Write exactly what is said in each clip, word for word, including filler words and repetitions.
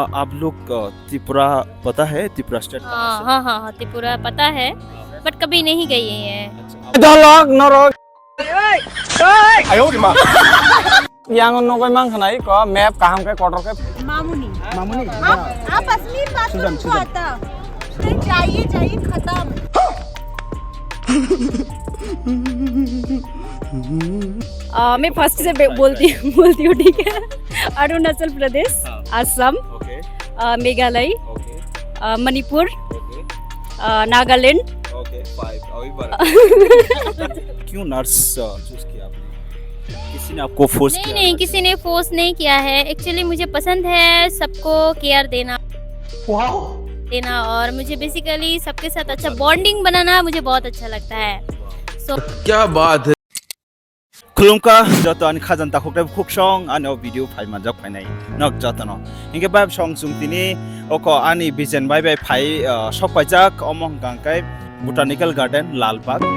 आप लोग, अ, त्रिपुरा पता है? त्रिपुरा स्टेट कहाँ हाँ, से? हाँ, हाँ, हाँ, त्रिपुरा पता है, बट कभी नहीं गई है। अच्छा, आप Dalak norok. Yang nugui mang khanai ko map kaham khe kotor khe. Mamuni. मामूनी? आप, आप असली बात सुजन, सुजन। आता। नहीं, जाइए, जाइए, खत्म। अ, मैं फर्स्ट से बे-, बोलती हूँ, बोलती हूँ, ठीक है? अरुणाचल प्रदेश, हाँ। असम, ओके। अ, मेघालय, ओके। अ, मणिपुर, ओके। अ, नागालैंड। ओके, फाइव, अभी बारह। क्यों नर्स, अ, चूज़ किया आपने? किसी ने आपको फोर्स नहीं, किया नहीं, था? किसी ने फोर्स नहीं किया है। एक्चुअली मुझे पसंद है सबको केयर देना। वाओ। देना और मुझे बेसिकली सबके साथ अच्छा बॉन्डिंग बनाना मुझे बहुत अच्छा लगता है। सो क्या बात है। Khulumkha joto ani khajang takhuk tei bukhuksong ani o video phai manjak phainai nok jotono. Hinkhe bai song chwng tini oko ani Bijen bai bai phai, ah, sok paijak omo hwnkha hwnkhe Botanical Garden Lalbagh.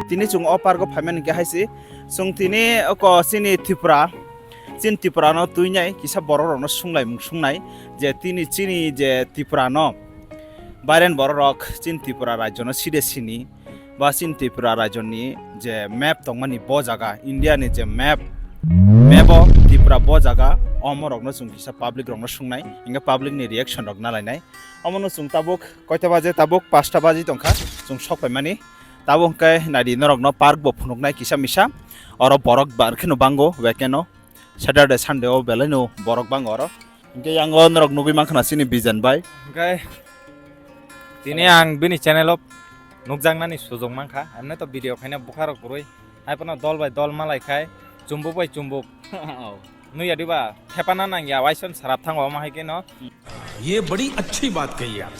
Tini chwng o park o phaimani khe hai se, chwng tini oko chini Tripura, chini Tripura no twi nai kisa borok rok no swnglai mung swngnai je tini chini je Tripura no bairen borok rok chini Tripura rajyo no side sini. Ba chini Tripura rajyoni je map tongmani bo jaga, India ni je map, map o Tripura bo jaga, omo rokno chwng kisa public rokno swngnai, hinkhe public ni reaction rok nalainai. Omono chwng tabuk koita baje, tabuk pasta baji tongkha, chwng sok paimani. Tabuk hinkhe naidi norokno park bo phunuknai kisa misa, oro borok bar kheno bango, weekend o, Saturday, Sunday o belai no borok bango oro. Hinkhe yango norok nugui mankha na chini Bijen bai. Hinkhe tini ang bini channel o nukjaknani sujok mankha. Emne to video khaina bwkha rok kwrwi. Hai phano dol bai dol malai khai, chumbuk bai chumbuk. Oh. Nui ya diba? Thepana nang ya, waison sarap thango omo hai khe no. Ye badi achhi baat kahi aap.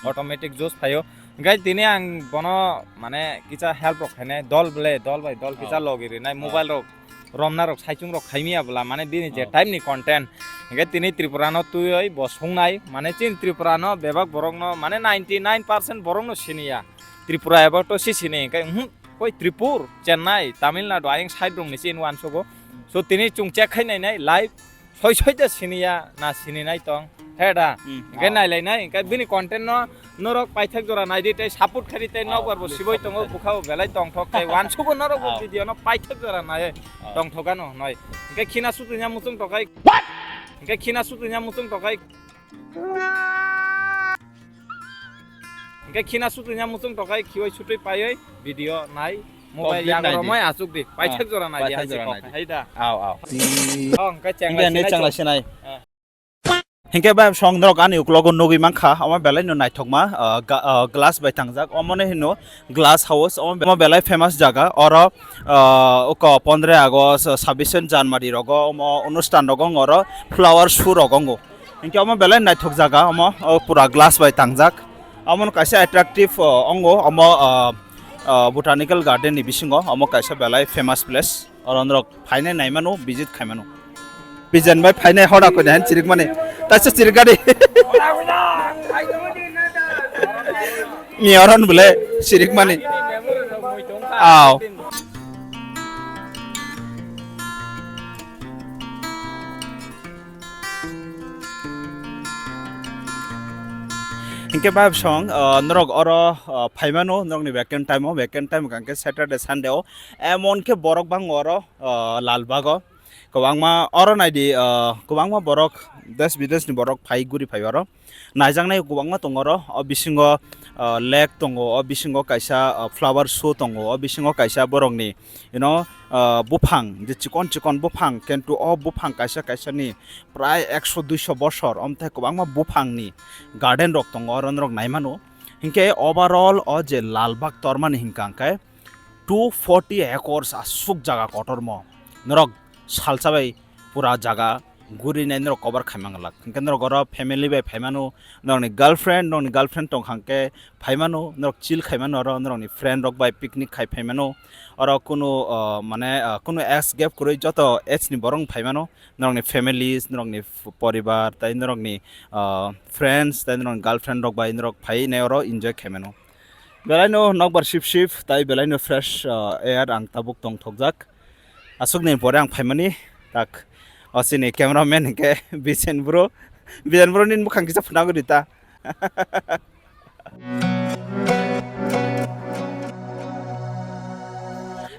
Automatic juice phaio. Hinkhe tini ang bono mane kisa help rok khainai, dol ble, dol bai dol kisa Oh. logi rinai, Oh. mobile rok romna rok saichung rok khaimiya bwla, mane bini je Oh. time ni content. Hinkhe tini Tripura no twiwi bo sungnai, mane chini Tripura no bebak borok no mane ninety nine percent borok no siniya. Tripura ebo to si sini, hinkhe, mhm, koi Tripur, Chennai, Tamil Nadu, ayang side rok ni chini uansugo. So tini chwng check khai nainai live. Soi soi da siniya na sininai tong. He da. Hmm. Hinkhe nailainai, hinkhe bini content no norok paithak jora naidi tei support khaidi tei Oh, nokbar bo please siboi support tongo, khaidi. Bwkha bo belai tongthok tei uansugo norok bo Oh. video no paithak jora nai Oh. tongthok ano noi. Hinkhe khina sutunya muchung tokai. What? Hinkhe khina sutunya muchung tokai. Hinkhe khina sutunya muchung tokai khiwi sutwi paiwi video nai mobile Complete yago nai di. Romoi achuk di. Ah, paithak jora nai di paithak hai jora jikok nai di. Hai da. Aw, aw. Oh, hinkhe chengla Hinkhe ne sinai chengla chong. Sinai. Ah. Hinkhe bai song norok ani uklogo nugui mankha, omo belai no naithokma, ah, ga-, ah, glass bai tangjak, omo no hino glass house, omo be-, omo belai famous jaga, oro, ah, uko pondro August, sabbish January rogo, omo onusthan rogo oro flower show rogo. Hinkhe omo belai naithok jaga omo, o pura glass bai tangjak. Omo no kaisa attractive, o, ongo omo, o, o, Botanical Garden ni bisingo omo kaisa belai famous place. Oro norok phainai naimano, visit khaimano. Bijen bai phainai hoda koina han chirikmani. Taisa chirikadi. Ni oron bole chirikmani. Aw. Hinkhe bai song, ah, norok oro, ah, phaimano, norokni weekend time o, weekend time hwnkha khe Saturday, Sunday o, emon khe borok bango oro, ah, Lalbagh o. Kwbangma oro naidi, ah, kwbangma borok, desh bideshni borok phai guri phai oro. Naijaknai kwbangma tongo oro, o bisingo, ah, lake tongo, o bisingo kaisa, ah, flower show tongo, o bisingo kaisa borokni, you know, ah, buphang, je chikon chikon buphang, kintu o buphang kaisa kaisa ni prai ekso duiso bosor, omthai kwbangma buphangni garden rok tongo, oro norok naimano. Hinkhe overall o je Lalbagh tormani hinkha hinkhe two forty acres aswk jaga kotormo. Norok salsa bai pura jaga guri nai norok cover khai manglak. Hinkhe norok oro family bai phai mano, norokni girlfriend, norokni girlfriend tong kha hinkhe phai mano, norok chill khai mano oro, norokni friend rok bai picnic khai phai mano. Oro kunu, ah, mane, ah, kunu age gap kwrwi joto age ni borok phai mano, norokni families, norokni f-, poribar, tai norokni, ah, friends, tai norokni girlfriend rok bai norok phai nai oro enjoy khai mano. Belaino nokbar sip sip, tai belaino fresh, ah, air ang tabuk tong thokjak. Aswkni pore ang phaimani tak o chini cameraman hinkhe Bijen bro. Bijen bro nini mukhang kisa phunagwi rita.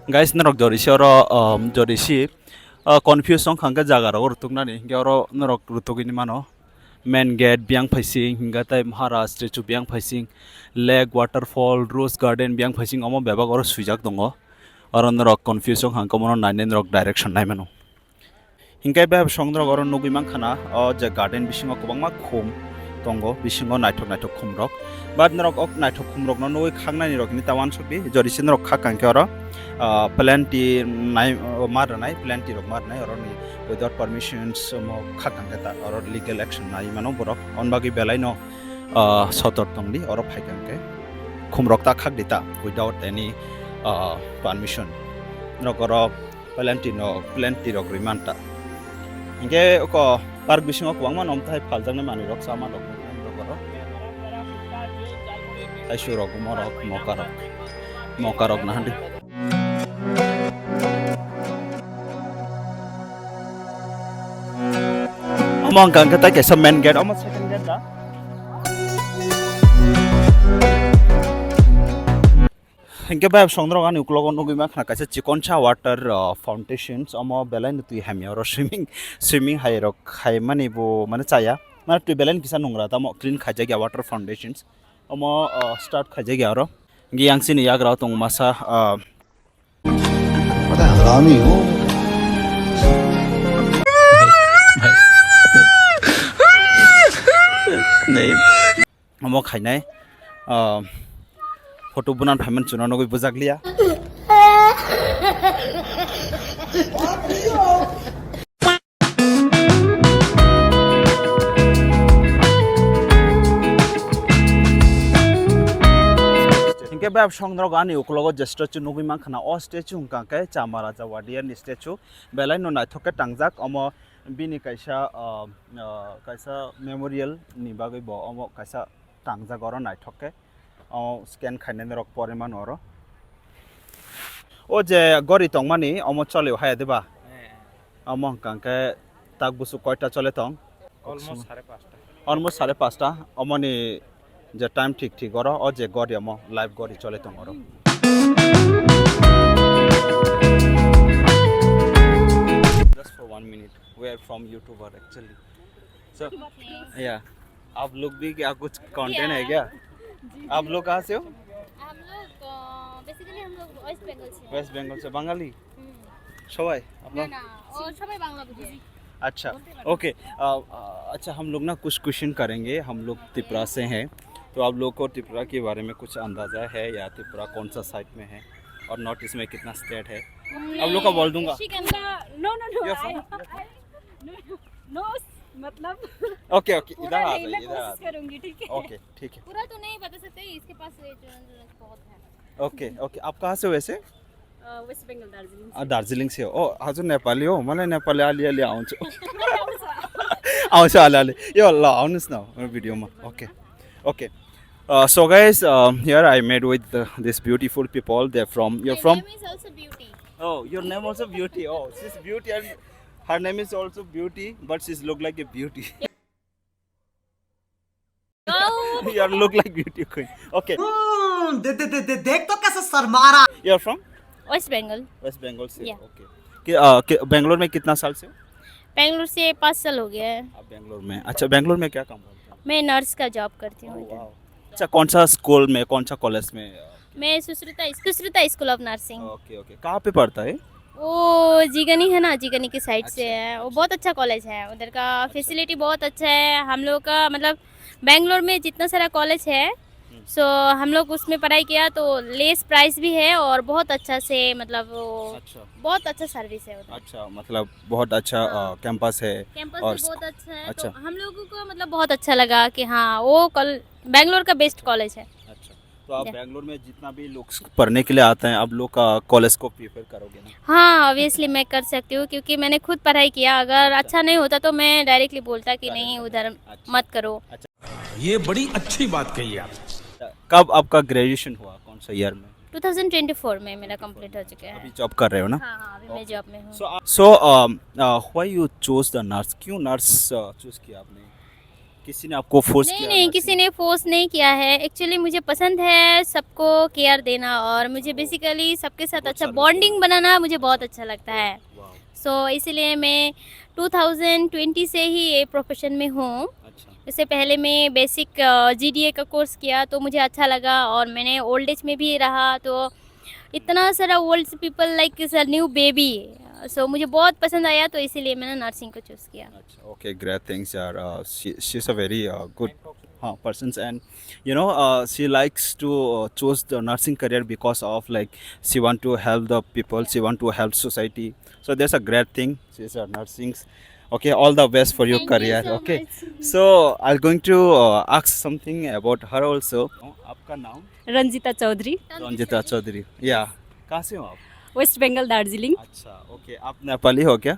Guys, norok jorisi oro, um, jorisi, uh, confuse wngkha hinkhe jaga rogo rutuknani hinkhe oro norok rutugwini mano. Main gate biyang phaising, hinkhe tai Maharaj statue biyang phaising, lake, waterfall, rose garden biyang phaising, omo bebak oro swijak tongo. Oro norok confuse wngkha, omono nainai norok direction nai mano. Hinkhe bai bwswk norok oro nugwi mankha na, o je garden bisingo kwbangma khum tongo, bisingo naithok naithok khumrok. But norok o naithok khumrokno nugwi khaknani rok hini ta uansukdi, jodi se norok khak kha hinkhe oro, ah, plenty nai, oh, ma rwnai, plenty rok ma rwnai, oroni without permissions omo khak kha hinkhe ta oro legal action nai mano borok. On bagwi belaino, ah, sotor tongdi, oro phai kha hinkhe khumrok ta khakdi ta without any, ah, permission. Norok oro plenty no, plenty rok rwi man ta. Hinkhe oko park bisingo kwbangma nom tai phaljaknai manwi rok, sama rok, rok oro. Taisu rok, morok, moka rok, moka rok na handi. Omo wngkha hwnkhe tai kaisa main gate, omo second gate da. Hinkhe bai songdorok ani uklogo nugwi mankha kaisa chikonsa water, uh, fountains, omo belaino twi hamya oro swimming, swimming hai rok khaimani bo mane chaya, mane twi belaino kisa nungra tamo clean khaijakya water fountains, omo, uh, start khaijakya oro. Hinkhe yang chini yagra o tongo masa, uh, बड़ा हरामी हो। Omo khainai, ah, photo bunan phaiman chwngno nugwi bujak liya. Hinkhe bai songdorok ani uklogo je statue nugwi mankha na, o statue wngkha khe Chamaraja Wadia ni statue, belaino naithok khe tangjak. Omo bini kaisa, ah, ah, kaisa memorial ni bagwi bo omo kaisa tangjak oro naithok khe. O scan khainai norok pore mano oro. O je gori tongmani omo cholio haya diba? Eh. Omo hwnkha khe tak busu koita chole tong? Almost sare pasta. Almost sare pasta. Omoni je time thik thik oro, o je gori omo live gori chole tong oro. Just for one minute. We are from YouTuber actually. So, yeah. आप लोग भी क्या कुछ कंटेंट है क्या? जी। आप लोग कहाँ से हो? हम लोग, अ, बेसिकली हम लोग वेस्ट बंगाल से हैं। वेस्ट बंगाल से, बंगाली? हम्म। সবাই? না, আপনার? না, ও সবাই বাংলা বুঝে। আচ্ছা, বলতে পারে। ओके। अ, अ, अच्छा, हम लोग ना कुछ क्वेश्चन करेंगे। हम लोग त्रिपुरा से हैं, तो आप लोग को त्रिपुरा के बारे में कुछ अंदाज़ा है या त्रिपुरा कौन सा साइड में है और नॉर्थ ईस्ट में कितना स्टेट है? आप लोग का बोल दूंगा। No, no, no, no, no, मतलब, ओके, ओके, पूरा इधर आ नहीं, जाइए, मैं इधर आ कोशिश जाइए। करूंगी, ठीक है? ओके, ठीक है। पूरा तो नहीं बता सकते, इसके पास ये जो बहुत है। ओके, ओके, आप कहाँ से हो वैसे? अ, वेस्ट बंगाल, दार्जिलिङ से। आ, दार्जिलिङ से हो। ओ, आज नेपाली हो, मलाई नेपाली अलि अलि आउँछ। आउँछ। आउँछ अलि अलि। यो ल, आउनुहोस् न मेरो भिडियोमा। Okay, okay. Uh, so guys, um, here I met with the, this beautiful people. They're from, you're My from? Name is also Beauty. Oh, your name also Beauty. Oh, she's beauty and her name is also Beauty, but she's look like a beauty. You look like Beauty Queen. Okay. हम्म, दे, दे, दे, दे, देख तो कैसे शर्मा रहा। You're from? West Bengal. West Bengal से। Yeah. Okay. कि, uh, कि, बेंगलोर में कितना साल से हो? बेंगलोर से पाँच साल हो गया है। आप बेंगलोर में, अच्छा, बेंगलोर में क्या काम करते हो? मैं नर्स का जॉब करती हूँ। Oh, wow. अच्छा, कौन सा स्कूल में, कौन सा कॉलेज में, अ, मैं Sushruta, Sushruta school of nursing. Okay, okay. कहाँ पे पड़ता है? वो जीगनी है ना, जीगनी की साइड से अच्छा, है। वो अच्छा। बहुत अच्छा कॉलेज है, उधर का अच्छा। फैसिलिटी बहुत अच्छा है। हम लोग का, मतलब, बैंगलोर में जितना सारा कॉलेज है, हम्म। सो हम लोग उसमें पढ़ाई किया तो लेस प्राइस भी है और बहुत अच्छा से, मतलब, वो अच्छा। बहुत अच्छा सर्विस है उधर। अच्छा, मतलब, बहुत अच्छा, हाँ। अ, कैंपस है। कैंपस और भी स- बहुत अच्छा है, अच्छा। तो हम लोगों को, मतलब, बहुत अच्छा लगा कि हाँ, वो कल-, बैंगलोर का बेस्ट कॉलेज है। अच्छा, तो आप या। बैंगलोर में जितना भी लोग स-, पढ़ने के लिए आते हैं, आप लोग का कॉलेज को प्रेफर करोगे ना? हाँ, ऑब्वियसली मैं कर सकती हूँ, क्योंकि मैंने खुद पढ़ाई किया। अगर अच्छा। अच्छा नहीं होता तो मैं डायरेक्टली बोलता कि चले, नहीं, चले। उधर अच्छा। मत करो। अच्छा। ये बड़ी अच्छी बात कही आप। कब आपका ग्रेजुएशन हुआ, कौन सा ईयर में? ट्वेंटी ट्वेंटी फ़ोर में मेरा कंप्लीट हो चुका है। अभी जॉब कर रहे हो ना? हाँ, हाँ, अभी मैं ओके। जॉब में हूँ। So, आप, so, um, uh, why you chose the nurse? क्यों नर्स, uh, चूज किया आपने? किसी ने आपको फोर्स नहीं, किया नहीं, नर्सिंग? किसी ने फोर्स नहीं किया है। एक्चुअली मुझे पसंद है सबको केयर देना, और मुझे ओह। बेसिकली सबके साथ बहुत अच्छा सर्विस बॉन्डिंग देना। बनाना मुझे बहुत अच्छा लगता है। वाह। सो इसीलिए मैं ट्वेंटी ट्वेंटी से ही ये प्रोफेशन में हूँ। अच्छा। इससे पहले मैं बेसिक, अ, जीडीए का कोर्स किया, तो मुझे अच्छा लगा, और मैंने ओल्ड एज में भी रहा, तो इतना सारा old people, like, is a new baby. So मुझे बहुत पसंद आया, तो इसीलिए मैंने नर्सिंग को चूज़ किया। अच्छा, okay, great things, यार। Uh, she, she is a very, uh, good, हाँ, persons, and, you know, uh, she likes to, uh, choose the nursing career because of, like, she want to help the people, she want to help society. So that's a great thing. She is a nursing. Okay, all the best for your Thank you career. So Okay, much. So I'm going to, uh, ask something about her also. आपका नाम? रंजिता चौधरी। रंजिता चौधरी, या। कहाँ से हो आप? वेस्ट बंगाल, दार्जिलिंग। अच्छा, ओके, आप नेपाली हो क्या?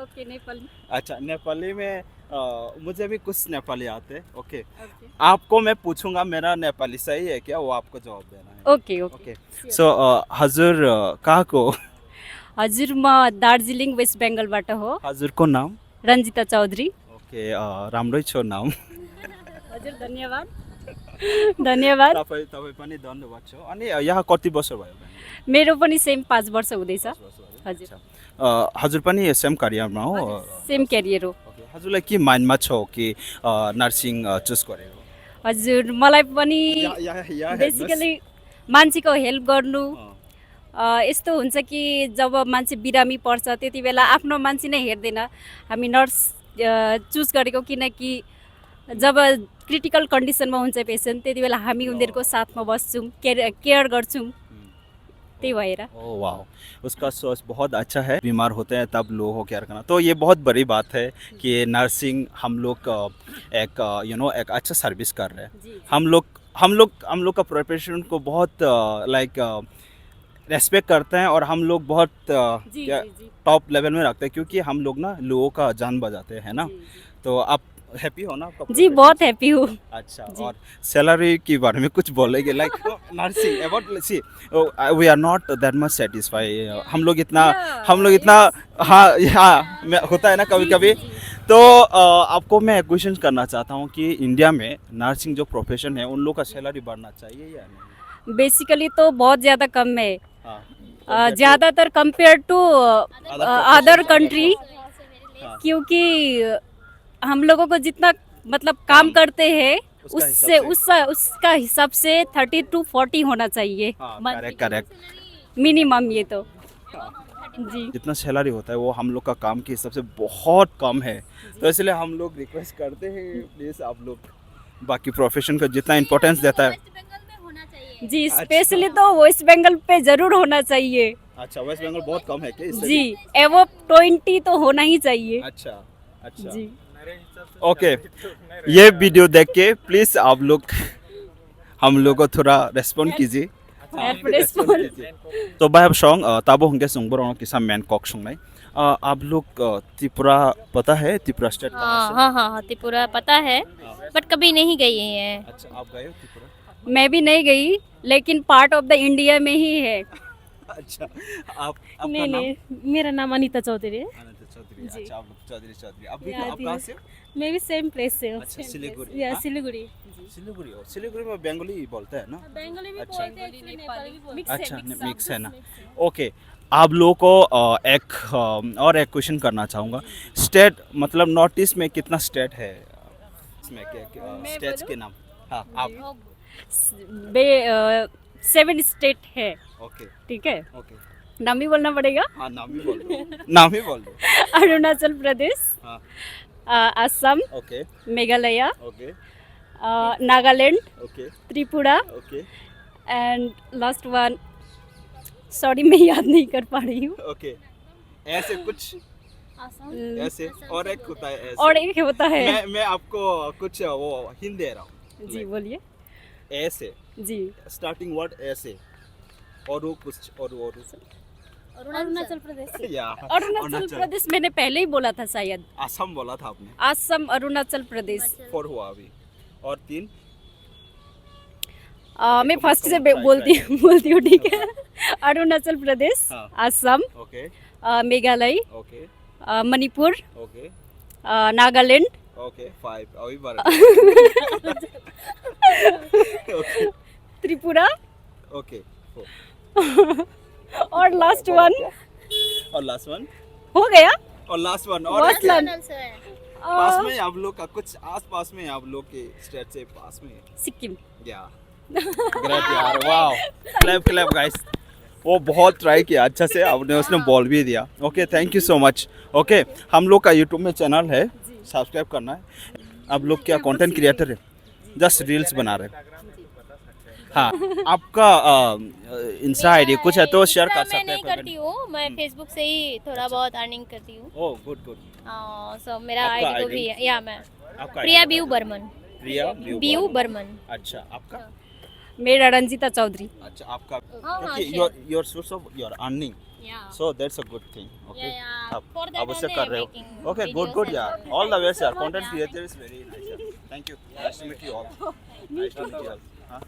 ओके, नेपाली। अच्छा, नेपाली में, अ, मुझे भी कुछ नेपाली आते हैं, ओके। ओके। आपको मैं पूछूंगा, मेरा नेपाली सही है क्या, वो आपको जवाब देना है। Okay, okay. ओके। श्योर। सो, अ, हजुर, अ, कहाँ को? हजुर, म दार्जिलिङ, वेस्ट बेङ्गलबाट हो। हजुरको नाम? रञ्जिता चौधरी। ओके, अ, राम्रै छ नाम। हजुर, धन्यवाद। धन्यवाद। तपाईँ, तपाईँ पनि धन्यवाद छ। अनि, अ, यहाँ कति वर्ष भयो? मेरो पनि सेम पाँच वर्ष हुँदैछ। पाँच वर्ष भयो। हजुर। अच्छा। अ, हजुर पनि सेम करियरमा हो? हजुर, सेम क्यारियर हो। ओके, हजुरलाई के माइन्डमा छ कि, अ, नर्सिङ, अ, चुज गरेको? हजुर, मलाई पनि या, या, या, हेर्नुहोस्। बेसिकली मान्छेको हेल्प गर्नु, अँ। अ, यस्तो हुन्छ कि जब मान्छे बिरामी पर्छ, त्यति बेला आफ्नो मान्छे नै हेर्दैन। हामी नर्स, अ, चुज गरेको, किनकि जब क्रिटिकल कन्डिसनमा हुन्छ पेसेन्ट, त्यति बेला हामी उनीहरूको साथमा बस्छौँ, केयर, केयर गर्छौँ। त्यही भएर। ओह, वाओ, उसका सोच बहुत अच्छा है। बीमार होते हैं तब लोगों को केयर करना, तो ये बहुत बड़ी बात है कि नर्सिंग हम लोग, अ, एक, अ, यू नो, एक अच्छा सर्विस कर रहे हैं। जी, जी। हम लोग, हम लोग, हम लोग का प्रोफेशन को बहुत, अ, लाइक, अ, रेस्पेक्ट करते हैं और हम लोग बहुत, अ, जी, क्या, जी, जी। टॉप लेवल में रखते हैं, क्योंकि हम लोग ना लोगों का जान बचाते हैं ना। जी, जी। तो आप हैप्पी हो ना आपका जी, प्रोफेशन बहुत से? हैप्पी हूँ। अच्छा, जी। और सैलरी के बारे में कुछ बोलेंगे, like, nursing, about, see, we are not that much satisfy. हम लोग इतना, या, हम लोग इतना, यस। हाँ, हाँ, मैं, होता है ना कभी-कभी। जी, जी। तो, अ, आपको मैं क्वेश्चन करना चाहता हूँ कि इंडिया में नर्सिंग जो प्रोफेशन है, उन लोग का सैलरी बढ़ना चाहिए या नहीं? बेसिकली तो बहुत ज़्यादा कम है। हाँ, अ, कंपेयर टू ज़्यादातर compare to, other uh, other profession. Country, हाँ। क्योंकि हम लोगों को जितना, मतलब, काम काम। करते हैं, उसका उससे, हिसाब से। उसका, उसका हिसाब से थर्टी टू फ़ोर्टी होना चाहिए। हाँ, मंथ करेक्ट, करेक्ट। मिनिमम ये तो। हाँ। जी। जितना सैलरी होता है, वो हम लोग का काम के हिसाब से बहुत कम है। जी। तो इसलिए हम लोग रिक्वेस्ट करते हैं, प्लीज, आप लोग बाकी प्रोफेशन को जितना इम्पोर्टेंस देता है। वेस्ट बंगाल में होना चाहिए। जी, अच्छा। स्पेशली तो वेस्ट बंगाल पे जरूर होना चाहिए। अच्छा, वेस्ट बंगाल बहुत कम है क्या इससे जी, भी? एबव ट्वेंटी तो होना ही चाहिए। अच्छा, अच्छा। जी। ओके, ये वीडियो देख के प्लीज आप लोग हम लोग को थोड़ा रेस्पॉन्ड कीजिए। Help respond. तो भाई, अब सॉन्ग, अ, ताबो हंगे संग बरो किसा मैन कॉक संग नहीं। अ, आप लोग, अ, त्रिपुरा पता है? त्रिपुरा स्टेट कहाँ हाँ, से? हाँ, हाँ, हाँ, त्रिपुरा पता है, हाँ। बट कभी नहीं गई है। अच्छा, आप गए हो त्रिपुरा? मैं भी नहीं गई, लेकिन पार्ट ऑफ द इंडिया में ही है। अच्छा, आप, आपका नहीं, नाम? नहीं, मेरा नाम अनीता चौधरी है। अनीता चौधरी, जी। अच्छा, आप लोग चौधरी, चौधरी। आप भी, या, आप जी। कहाँ से हो? मैं भी सेम प्लेस से हूँ। अच्छा, सेम प्लेस। सिलीगुड़ी, या, हाँ? सिलीगुड़ी। सिलीगुड़ी हो? सिलीगुड़ी में बंगाली बोलते हैं ना? बंगाली भी अच्छा। बोलते हैं, बंगाली, actually नेपाली। नेपाली भी बोलते हैं। मिक्स है, अच्छा, मिक्स है, मिक्स है ना? मिक्स है। ओके, आप लोगों को, अ, एक, अ, और एक क्वेश्चन करना चाहूँगा। स्टेट, मतलब, नॉर्थ ईस्ट में कितना स्टेट है? इसमें क्या, क्या, मैं स्टेट्स बोलूँ? के नाम? हाँ, आप। जी। बे-, अ, सेवन स्टेट है। ओके। ठीक है? ओके। नाम भी बोलना पड़ेगा? हाँ, नाम ही बोल दो। नाम ही बोल दो। अरुणाचल प्रदेश, हाँ। अ, असम, ओके। मेघालय, ओके। अ, uh, Nagaland, okay, Tripura, okay, and last one, sorry, मैं याद नहीं कर पा रही हूँ। Okay, ऐसे कुछ, ऐसे और एक होता है ऐसे। और एक होता है। मैं मैं आपको कुछ वो हिंट दे रहा हूँ। जी, बोलिए। ऐसे। जी। Starting word ऐसे। और वो कुछ और वो और वो। अरुणाचल प्रदेश। या। अरुणाचल प्रदेश मैंने पहले ही बोला था शायद। असम बोला था आपने। असम, अरुणाचल प्रदेश। फोर हुआ अभी। और तीन। आ, मैं फर्स्ट से बोलती हूँ, ठीक है। अरुणाचल प्रदेश, हाँ। असम, ओके। आ, मेघालय, ओके। आ, मणिपुर, ओके। आ, नागालैंड, ओके, फाइव। अभी बारह। ओके। त्रिपुरा, ओके। और लास्ट वन। और लास्ट वन। हो गया। और लास्ट वन और लास्ट वन। पास में ही आप लोग का, कुछ आसपास में ही आप लोग के स्टेट से पास में। सिक्किम। या। ग्रेट यार, वाओ। Clap clap guys. वो बहुत ट्राई किया अच्छा से, आपने उसने बोल भी दिया। Okay, thank you so much. Okay, हम लोग का यूट्यूब में चैनल है, सब्सक्राइब करना है। आप लोग क्या कंटेंट क्रिएटर है? जस्ट रील्स बना रहे हैं। हाँ, आपका इंस्टा आईडी कुछ है तो शेयर कर सकते हैं। मैं नहीं करती हूँ, मैं फेसबुक से ही थोड़ा बहुत अर्निंग करती हूँ। ओह, गुड गुड। सो मेरा आईडी तो भी है, या मैं आपका प्रिया आईडी ब्यू बर्मन। प्रिया ब्यू ब्यू बर्मन। बर्मन। अच्छा, आपका? मेरा रंजीता चौधरी। अच्छा, आपका? हाँ, हाँ, okay, your your source of your earning। या। So that's a good thing। Okay, yeah, yeah. आप अवश्य कर रहे हो। ओके, गुड गुड यार। ऑल द बेस्ट यार। Content creator is very nice यार। Thank you. Nice to meet you all. Nice to meet you all. हाँ।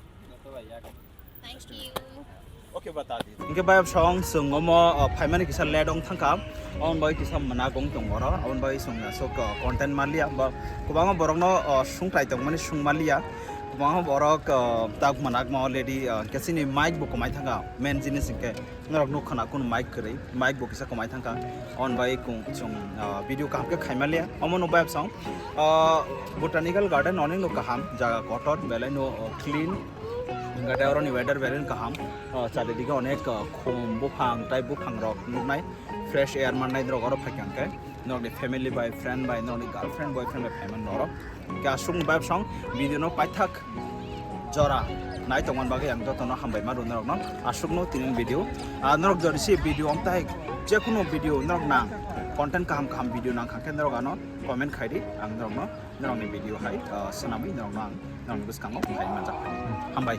Thank you. Okay, बता दी। इनके भाई अब सॉन्ग सुंगोमो फाइमानी किसा लेट ऑन थंका। On bai kisa mwnagong tong oro, on bai song na sok content maliya ba kwbangma borokno sungtai tongmani sung maliya. Kwbangma borok tak mwnagma already, kesini mic bo kwmai thanga, main jinis hwnkhe norok nukha na kunu mic kwrwi, mic bo kisa kwmai thangkha. On bai kung chwng video kaham khe khaimaliya. Omo no bai song, botanical garden onek no kaham, jaga kotor belai no clean. Hingkhe oroni weather belai kaham, charidige onek khum buphang tai buphang rok nuknai, fresh air mannai norok oro phaikha hwnkhe norokni family bai, friend bai, norokni girlfriend, boyfriend bai phaiman norok. Hingkhe aswkni vibe song video no paithak jora nai tongmani bagwi ang jotono hambai ma rw norokno aswkno tini video. Norok jodi se video amtai jekunu video norok nang content kaham kaham video nang kha khe norok ano comment khai di, ang norokno norokni video hai swnamwi norokno ang norokni bwskango phai manjak. Hambai.